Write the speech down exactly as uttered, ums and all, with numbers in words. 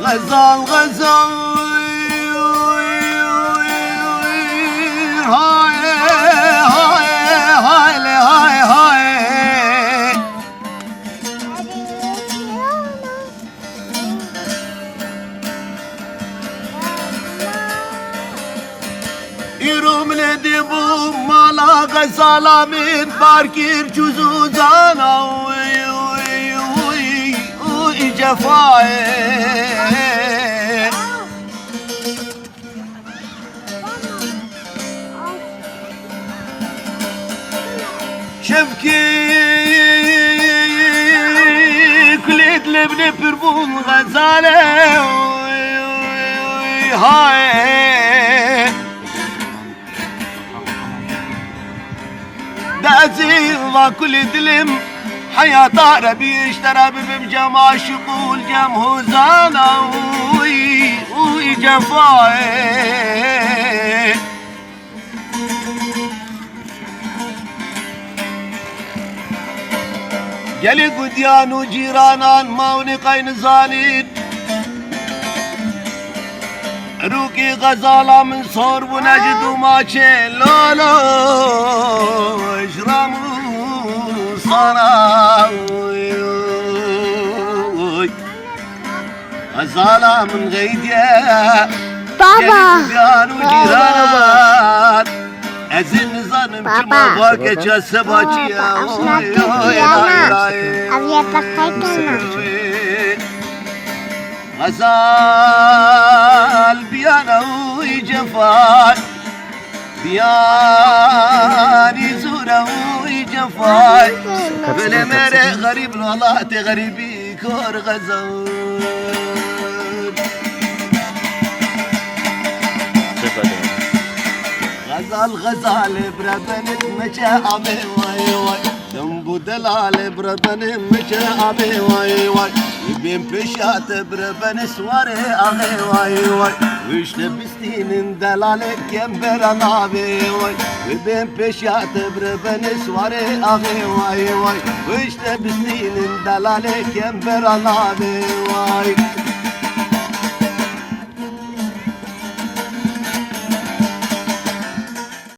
Xezal, xezal. Hay, hay, hay, hay, hay. Îro min ê dê bû mala xezala min bar kir çû zûzana. Uy, uy, uy, uy, cefayê. Şevkî kulêt lê binê pir bûn xezalê. Uy, uy, uy, hay. De ez ê va kulê dilê min heyata re bî, ji te re bibim cem aşiq û cem hozana. Uy, uy, cefayê. Gelê gudiyan û cîranan mawinê qey nizanîn. Rûkî xezala min sor bûne ji dûmaçê lolo ji ram û sana. Xezala min xeydiye. Baba. Gelê gudiyan û cîranan. Ez ê nizanim çima va keça seba çi ye. Oy, oy, ray, ray. Xezal biyana uy cefay. Biyanî zûra uy cefay. Belê mere xerîb, welatê xerîbî kor xezal. Xezal, xezalê bire benit meçe amê way way. Dem bu delalê bire benê meçe amê way way. Bin peşate bire benê suarê amê way way. Wişte bistînin delalê kembera navê way. Bin peşate bire benê suarê amê way way. Wişte bistînin delalê kembera navê way.